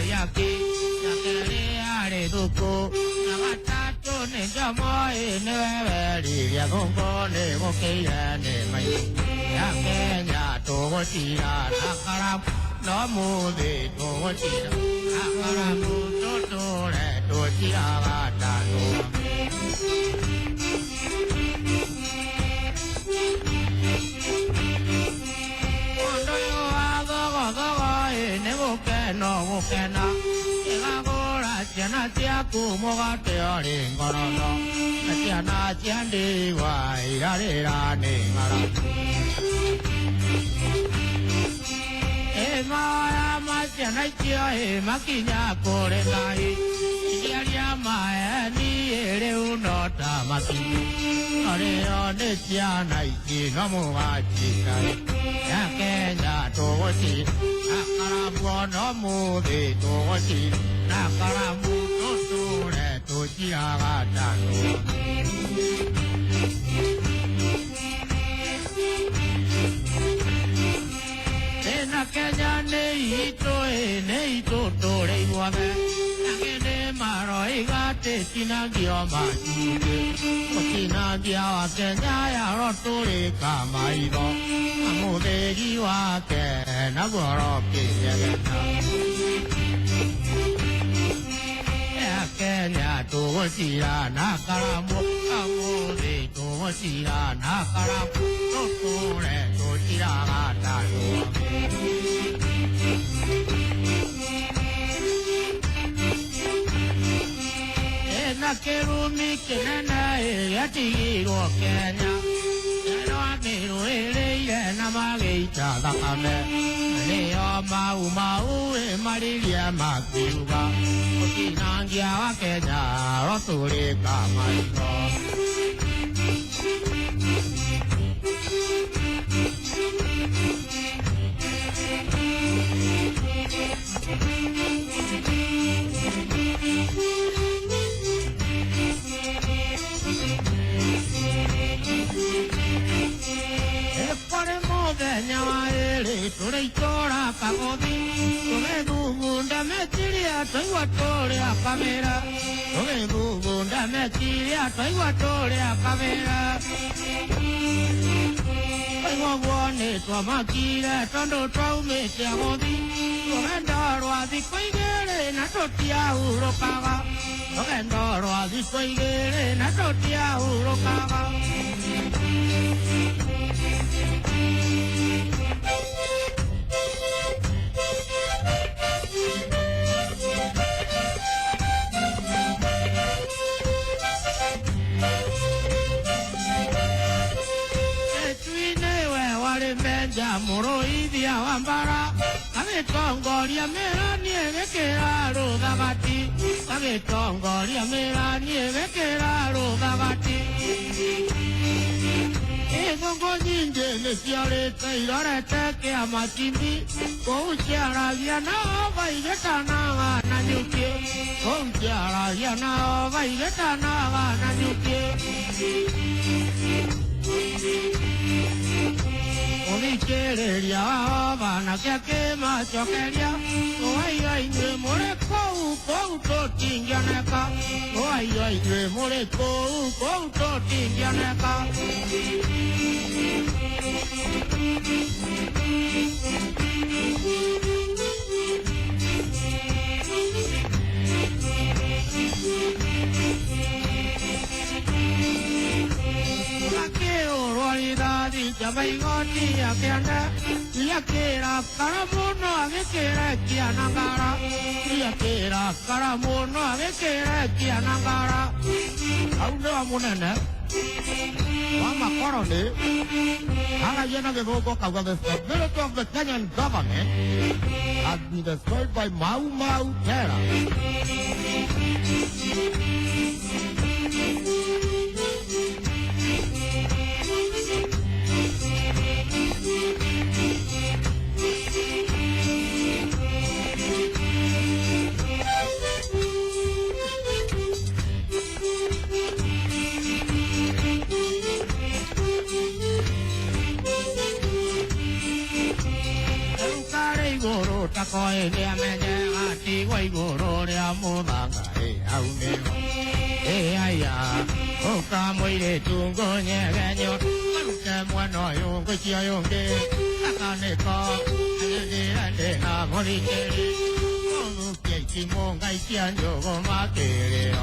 Waiyaki, ya kerĩ yarĩ Thuku, na gatatũ nĩ Njomo ĩ nĩwe weririe thũngũ nĩ gũkĩire nĩ maitũ. Ya Kenya tũgũtira na karamu no mũthĩ tũgũtira na karamu tũtũre tũtiraga tano. Mũndũ ũyũ wa thogothogo ĩ nĩ gũkena gũkena ĩgagũra ciana ciaku mũgate ũrĩ ngoroco na ciana cia ndigwa irarĩra nĩ ng'aragu. Ĩmoya ma ciana icio ĩ makinya kũrĩ Ngai ikiaria maeni rĩu no ta makinyi arĩo nĩ ciana ici no mũgacikaĩ. Ya Kenya tũgũtira na karamu no mũthĩ tũgũtira na karamu tũtũre tũtiraga tano. Na Kenya nĩ itũ ĩ nĩ itũ tũrĩ ithuothe angĩ nĩ maroiga atĩ tinangio matumbĩ gũtinangia wa Kenya yarotũrĩka maitho na mũthĩgi wake naguo ũrokĩnyegena. Ya Kenya tũgũcira na karamu kamũthĩ tũgũcira na karamu tũtũre tũtiraga tano. Na kĩrumi kĩnene gĩatigirwo Kenya ĩno mĩrũĩrĩire na magĩita thakame nĩyo mau mau ĩ maririe makiuga gũtinangia wa Kenya rotũrĩka maitho. Kũrĩ mũthenya wa ĩrĩ tũrĩ itũra Kagothi tũgĩthugunda meciria twaigua tũrĩ a kamĩra tũgĩthugunda meciria twaigua tũrĩ a kamĩra twaigua ũguo nĩ twamakire tondũ twaumĩte gũthi rũgendo rwa thikũ igĩrĩ na tũtiahurũkaga rũgendo rwa thikũ igĩrĩ na tũtiahurũkaga. Menja mũrũithia wa mbara agĩtongoria mĩrani ĩgĩkĩra rũthagati agĩtongoria mĩrani ĩgĩkĩra rũthagati. Ĩthũngũ nyingĩ nĩciorĩte irorete kĩama timbi kũu ciaragia nao vaigĩtanaga na nyuki kũu ciaragia nao vaigĩtanaga na nyuki. Mũthikĩrĩria wao nake akĩmacokeria ũwaiga inyuĩ mũrĩ kũu kũu tũtingĩoneka ũwaiga inyuĩ mũrĩ kũu kũu tũtingĩoneka. Akĩhũrwo rithathi Jamaigoti akĩenda akĩrakara mũno agĩkĩrekia na ngara akĩrakara mũno agĩkĩrekia na ngara. Hau nĩwe mũnene wa makoroni aragia na gĩthũngũ akauga the stability of the Kenyan government has been destroyed by Mau Mau terror. Takoe nĩ amenye Tigwa igũrũ rĩa mũthanga ĩ hau nĩho ĩ aya ũka mũirĩtu ngũnyegenyo marute mwena ũyũ ngũikia ũyũ ũngĩ gakanĩko agĩthĩra ndĩna mũrikĩri ũthũkia itimũ ngaikia njũgũ makĩrĩro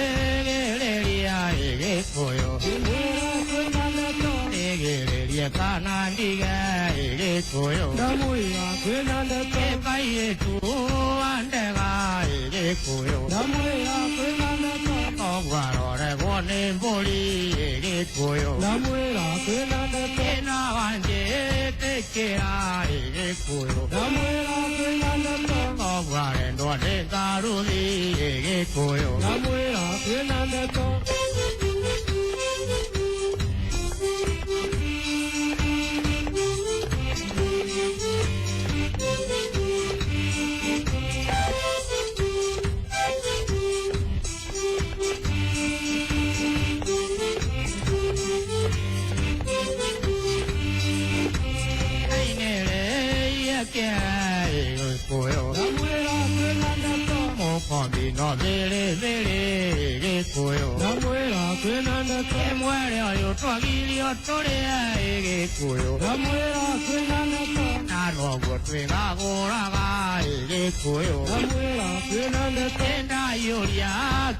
ngũthĩgĩrĩria ĩgĩkũyũ ĩgĩrĩrie kana ndige ĩgĩkũyũ Ndamwĩra kwĩna ndeto ĩkairĩtu andega ĩgĩkũyũ Ndamwĩra kwĩna ndeto ogwaroregwo nĩ mbũri ĩgĩkũyũ Ndamwĩra kwĩna ndeto ĩna wanjĩtĩkĩra ĩgĩkũyũ Ndamwĩra kwĩna ndeto ogwarendwo nĩ ngaruthi ĩgĩkũyũ Ndamwĩra kwĩna ndeto ĩgĩkũyũ Ndamwĩra kwĩna ndeto mũkombi no thĩrĩthĩrĩ ĩgĩkũyũ Ndamwĩra kwĩna ndeto ĩmwere ũyũ twagirio tũrĩe ĩgĩkũyũ Ndamwĩra kwĩna ndeto na noguo twĩgagũraga ĩgĩkũyũ Ndamwĩra kwĩna ndeto ĩndayũria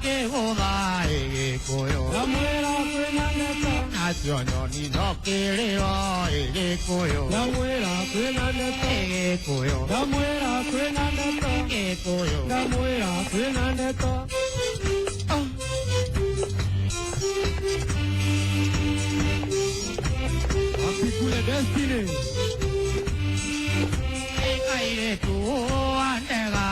kĩgũtha ĩgĩkũyũ Ndamwĩra kwĩna ndeto nacio nyoni no kĩrĩro ĩgĩkũyũ Ndamwĩra kwĩna ndeto ĩgĩkũyũ Ndamwĩra kwĩna ndeto ĩgĩkũyũ Ndamwĩra kwĩna ndeto Apikule Destiny ĩkairĩtu andega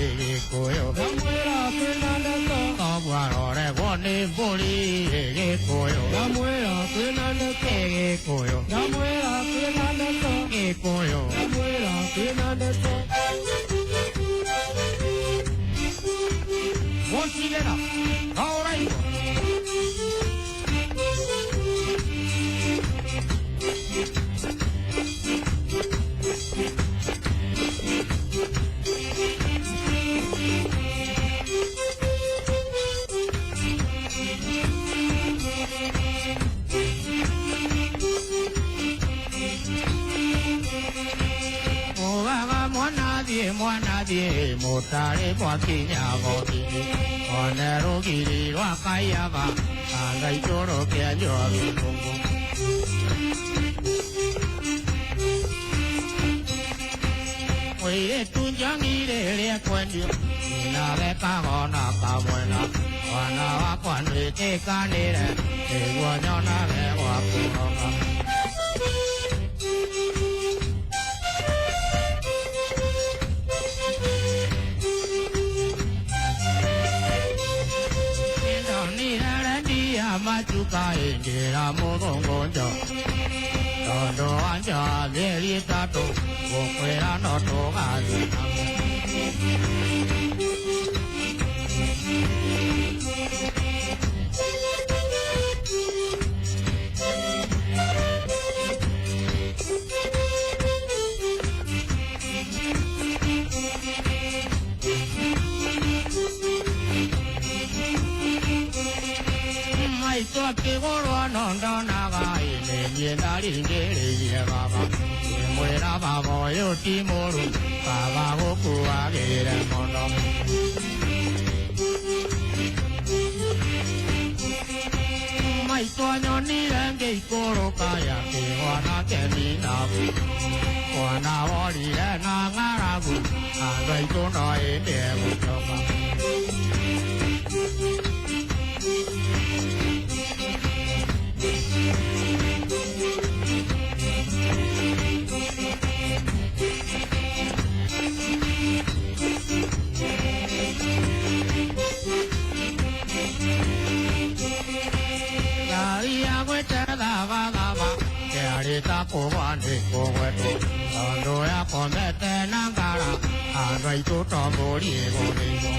ĩgĩkũyũ Ndamwĩra kwĩna ndeto ogwaroregwo nĩ mbũri ĩgĩkũyũ Ndamwĩra kwĩna ndeto ĩgĩkũyũ Ndamwĩra kwĩna ndeto ĩgĩkũyũ Ndamwĩra kwĩna ndeto mũcigĩra no ũraigua Ugaga mwanathiĩ mwanathiĩ mũtarĩ mwakinya gothi-inĩ one rũgiri rwa kaiaga anga itũrũ kĩa njohi ngũngũ mũirĩtu njang'i rĩrĩa kwendio nyina gekaga kamwena mwana wakwa ndwĩtĩkanĩre nĩguo nyonage gwa kũroga Machuka ingira muthongonjo tondu anja mĩeri ĩtatũ gũkwĩra no tũgathiĩ namo maitũ akĩgũrwo no ndonaga ĩ niĩ ndaringĩrĩirie baba ngĩmwĩra baba ũyũ ti mũru baba gũkuagĩre mũno maitũ anyonire ngĩikũrũka yakĩgwa nake minabu mwana worire na ng'aragu andũ aitũ no ĩndĩ egũcoka kĩarĩ ta kũgwa nĩ kũgwetwo tondũ yakomete na ngara andũ aitũ to mbũri ĩgũthĩnjwo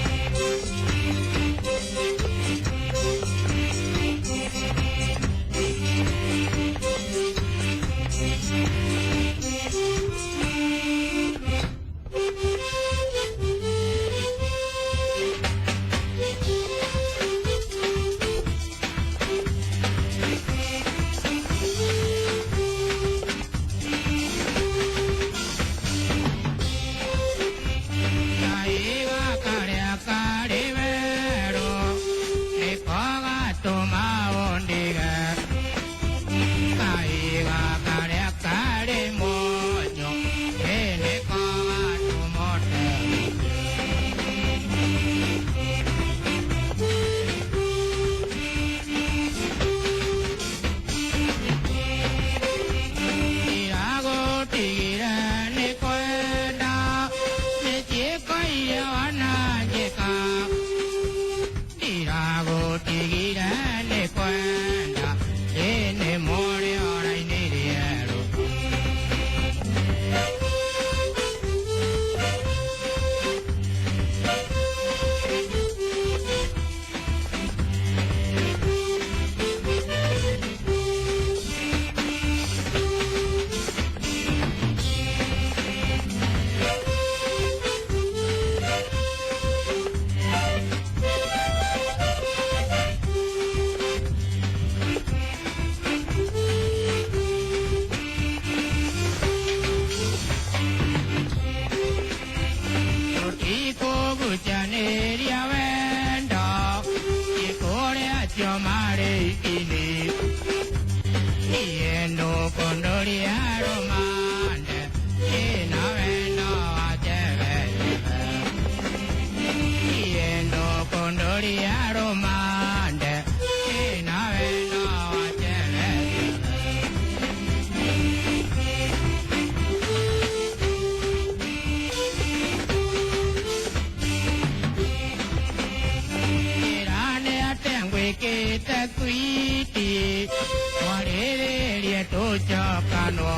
Kũriganwo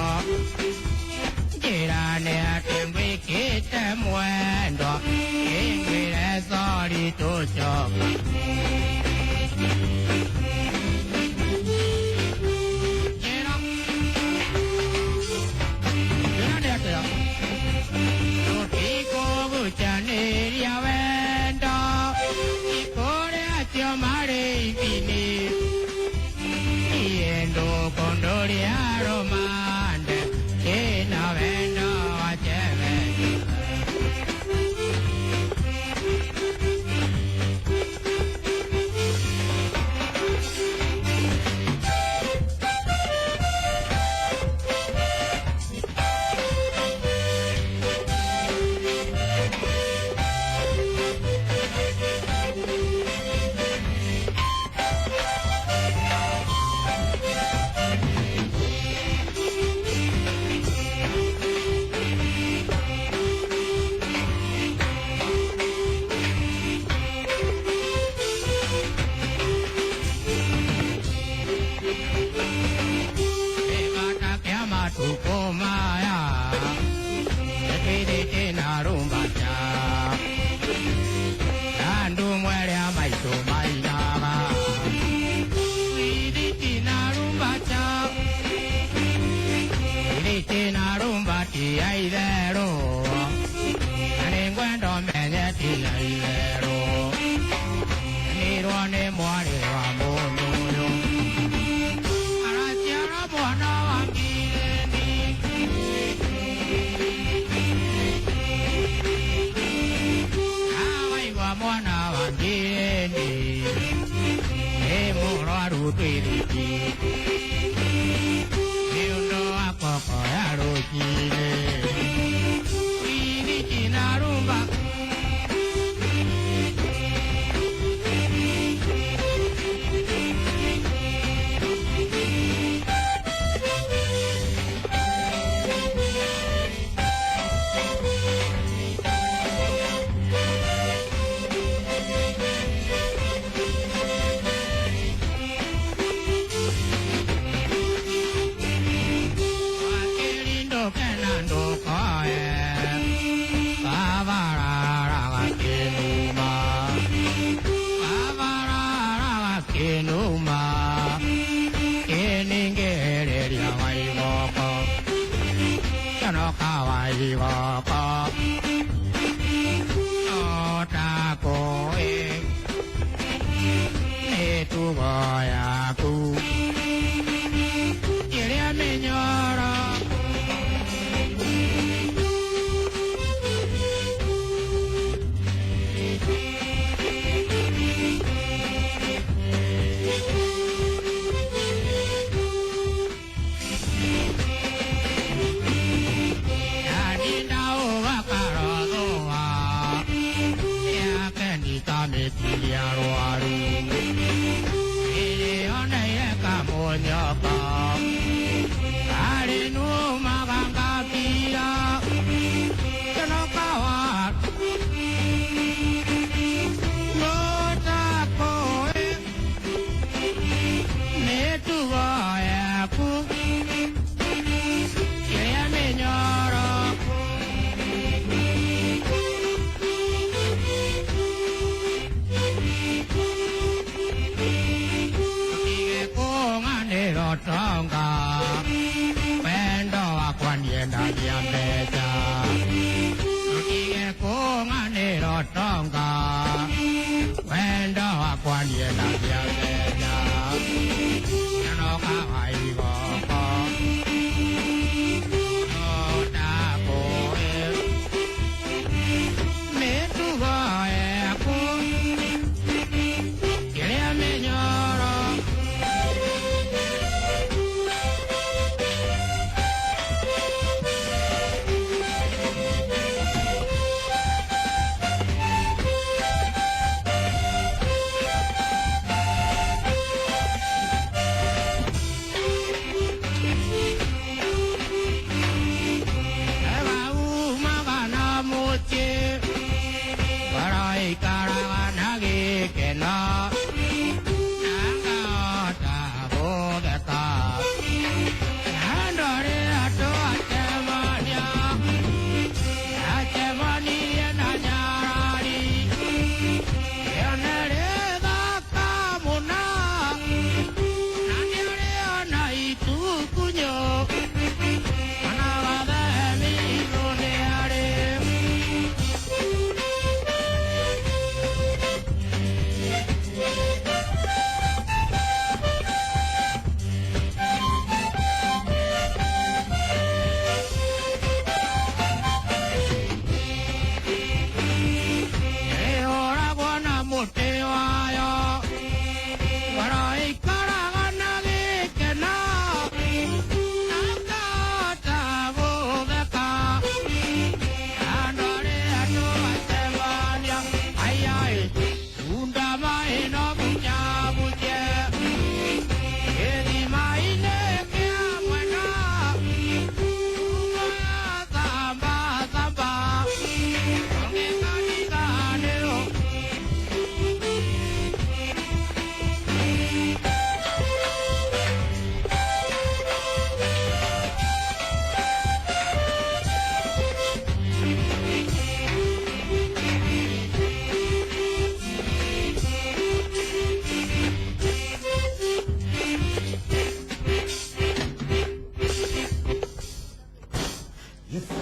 njĩra nĩ atĩ ngwĩkĩte mwendwa ĩngwĩre sori tũcoka. Njĩra njĩra nĩ atĩa tũtikũgucanĩria wendo ikũrĩ acio marĩ ithini iendo kondoria romande kina wendo wacheve. Ebata kĩa matukũ maya ĩtwithĩte na rumbaca na ndumwe rĩa maitũ mainaga twithĩte na rumbaca twithĩte na rumba ti ya itherũ na nĩngwenda ũmenye ti ya itherũ nirwo nĩ mwarĩ wa mũndũ ũyũ araciara mwana wa ngirĩndi awaigua mwana wa ngirĩndi nĩ mũrwaru twithiti nĩ ũndũ wa koko ya rũcinĩ twithiti na rumba. Yaku Ĩrĩa mĩnyoro. Yaninda ũgakarothoa yake ndikamĩtiria rwaru ĩrĩoneire kamũnyoka karĩ numaga ngakira kĩnoka wa nũtakũĩ mĩtugo yaku ĩrĩa mĩnyoroku. Tige kũng'anĩro tonga wendo wakwa niendagia mbeca tige kũng'anĩro tonga wendo wakwa niendagia mbeca nyonoka wa igoko ũtakũĩ mĩtugo yaku ĩrĩa mĩnyoro.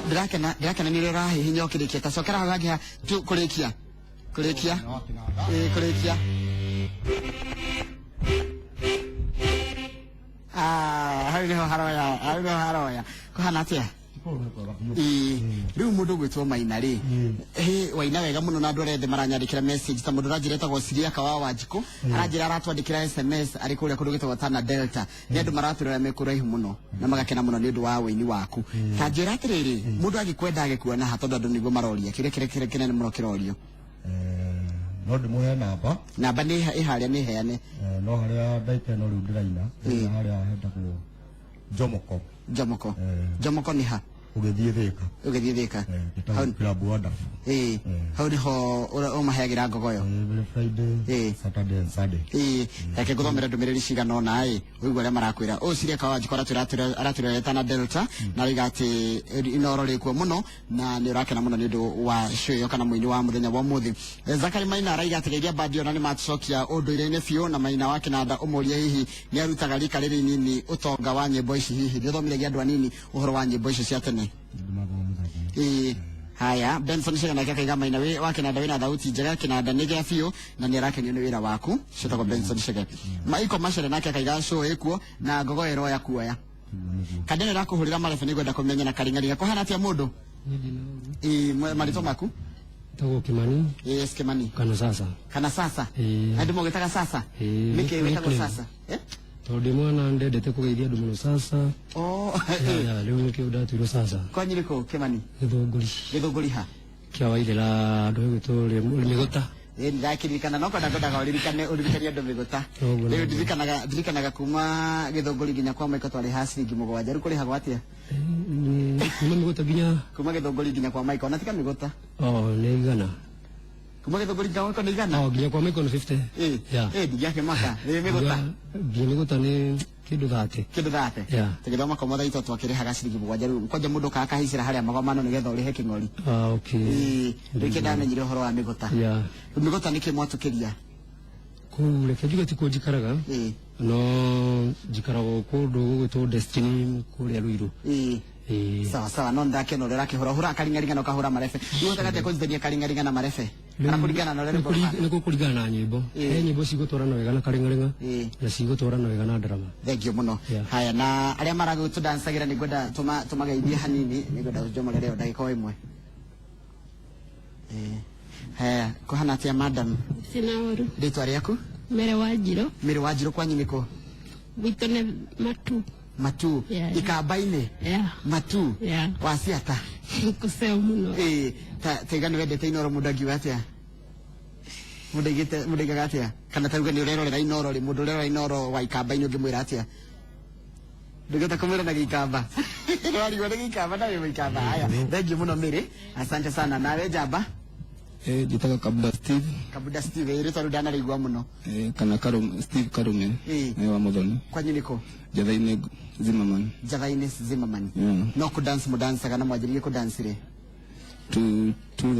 Ndirakena, ndirakena nĩ ũrĩa ũrahihinya ũkĩrĩkia. Ta cokera hau hangĩ ha tu kũrĩkia. Kũrĩkia. Ĩĩ, kũrĩkia. Ah, hau nĩho haroya, hau nĩho haroya. Kũhana atĩa? Ĩĩ, rĩu mũndũ ũgwĩtwo Maina rĩ, hĩ waina wega mũno na andũ arĩa othe maranyandĩkĩra message, ta mũndũ ũranjĩra etagwo Siriaka wa Wanjikũ, aranjĩra aratwandĩkĩra SMS arĩ kũrĩa kũndũ gwĩtagwo Tana Delta. Nĩ andũ maratwĩrora me kũraihu mũno na magakena mũno nĩ ũndũ wa ũini waku. Ta njĩra atĩrĩrĩ, mũndũ angĩkwenda agĩkuona ha, tondũ andũ nĩguo maroria kĩrĩa kĩrĩa kĩrĩa kĩnene mũno kĩrorio. No ndĩmũhe namba. Namba nĩ ĩharĩa, nĩ heane. No harĩa ndagĩka ĩno rĩu ndĩraina, harĩa hetagwo Jomoko. Jomoko. Eh. Jomoko nĩ ha? Ũgĩthiĩ Thĩka. Ũgĩthiĩ Thĩka. Gĩtagwo Club Wonderful. Hau nĩho ũmaheagĩra ngogoyo. Every Friday, Saturday and Sunday. Ĩĩ, reke ngũthomere ndũmĩrĩri cigana ũna ĩ, ũigua ũrĩa marakwĩra. Ũyũ Siriaka wa Wanjikũ aratwĩra aratwĩra Tana Delta, na arauga atĩ Inoro rĩkuo mũno na nĩ ũrakena mũno nĩ ũndũ wa show ĩyo kana mũini wa mũthenya wa ũmũthĩ. Zakari Maina arauga atĩ geithia bandi ona nĩ matũcokia ũndũire-inĩ biũ, na Maina wa Kĩnanda ũmũrie hihi nĩ arutaga rika rĩrĩ inini ũtonga wa nyĩmbo ici, hihi nĩ ũthomithagia andũ anini ũhoro wa nyĩmbo icio cia tene. Ndĩmathomithagia. Ĩĩ, haya, Benson Shega nake akaiga Maina wĩ wa Kĩnanda wĩna thauti njega, Kĩnanda nĩ gĩa biũ na nĩ arakenio nĩ wĩra waku. Ciĩtagwo Benson Shega. Maiko Macere nake akaiga show ĩkuo na ngogo ĩroya kuoya. Nĩguo. Kandene rakũhũrĩra marebe nĩngwenda kũmenya na karing'aring'a kũhana atĩa mũndũ. Ĩĩ, marĩtwa maku? Tagwo Kimani. Yes, Kimani. Kana sasa. Kana sasa. Ĩĩ. Andũ mogĩtaga sasa? Ĩĩ, nĩkĩ wĩtagwo nickname. sasa? Eh? Tondũ ndĩ mwana ndendete kũgeithia andũ mũno sasa. Oh. Ya, rĩu nĩkĩo ndatuirwo sasa. Kwanyu nĩkũ, Kimani? Gĩthũngũri. Gĩthũngũri ha? Kĩa Wairĩra, andũ egwĩtwo Mĩgũta. Ĩĩ, ndĩrakĩririkana, no kwenda ngwendaga ũririkane, ũririkanie andũ Mĩgũta. Ũguo Rĩu nĩguo. ndirikanaga kuma Gĩthũngũri nginya kwa Maiko twarĩhaga ciringi 7. Rĩu kũrĩhagwo atĩa? Kuma Mĩgũta nginya? Kuma Gĩthũngũri nginya kwa Maiko, ona tiga Mĩgũta. Oh, nĩ 100. Kuma Gĩthũngũri nginya kwa Maiko nĩ 100? Oh, nginya kwa Maiko nĩ 50. Ĩĩ. Yeah. Ĩĩ, ndingĩakĩmaka ĩĩ, Mĩgũta. Nginya Mĩgũta nĩ kĩndũ 30. Kĩndũ 30. Yeah. Tũgĩthoma kwa mothe itũ twakĩrĩhaga ciringi 7. Rĩu kwanja mũndũ kaga kahaicĩra harĩa magomano nĩgetha ũrĩhe kĩng'ori. Ah, okay. Ĩĩ, rĩu kĩ ndamenyire ũhoro wa Mĩgũta. Mĩgũta nĩkĩ mwatũkĩria? Kũu reke njuge ti kuo njikaraga. No njikaragwo kũndũ gũgwĩtwo Destiny kũrĩa Ruiru. Ĩĩ, sawa sawa, no ndakena ũrĩa ũrakĩhũra ũhũraga karing'aring'a na ũkahũra marebe. Rĩu ũhotaga atĩa kũnyitithania karing'aring'a na marebe, kana kũringana na ũrĩa rwĩmbo rũhana? Nĩ gũkũringana na nyĩmbo. He nyĩmbo cigũtwarana wega na karing'aring'a na cigũtwarana wega na ndarama. Thank you mũno. Yeah. Haya, na arĩa maragũtũdancagĩra nĩ ngwenda tũmageithie hanini, nĩ ngwenda njomorere o ndagĩka o ĩmwe. Ĩĩ. Haya, kũhana atĩa, madam? Sina ũru. Rĩtwa rĩaku? Mere wa Njirũ. Mĩrĩ wa Njirũ, kwanyu nĩkũ? Gwitũ nĩ Matu. Matu? Yeah. Ikamba-inĩ? Yeah. Matu. Yeah. Waciata? Kũceo mũno. Ĩĩ, ta taiga nĩ wendete Inoro, mũndũ angiuga atĩa? Mũndũ aigĩte, mũndũ aigaga atĩa? Kana tauga nĩ ũrerorera Inoro rĩ, mũndũ ũrerora Inoro wa Ikamba-inĩ ũngĩmwĩra atĩa? Ndũngĩhota kũmwĩra na Gĩikamba. Nĩwarigwo nĩ Gĩikamba na wĩ Mũikamba. Haya, thank you mũno Mĩrĩ, asante sana. Nawe njamba? Njĩtagwo Kabuda Steve. Kabuda Steve, ĩĩ, rĩtwa rĩu ndanarĩigua mũno. Kana Karume, Steve Karume. Wa Muthoni. Kwanyu nĩkũ? Njatha-inĩ Zimmerman. Njatha-inĩ Zimmerman. Yeah. No kũdance mũdancaga, na mwanjĩrĩrie kũdance rĩ? Tu, tu.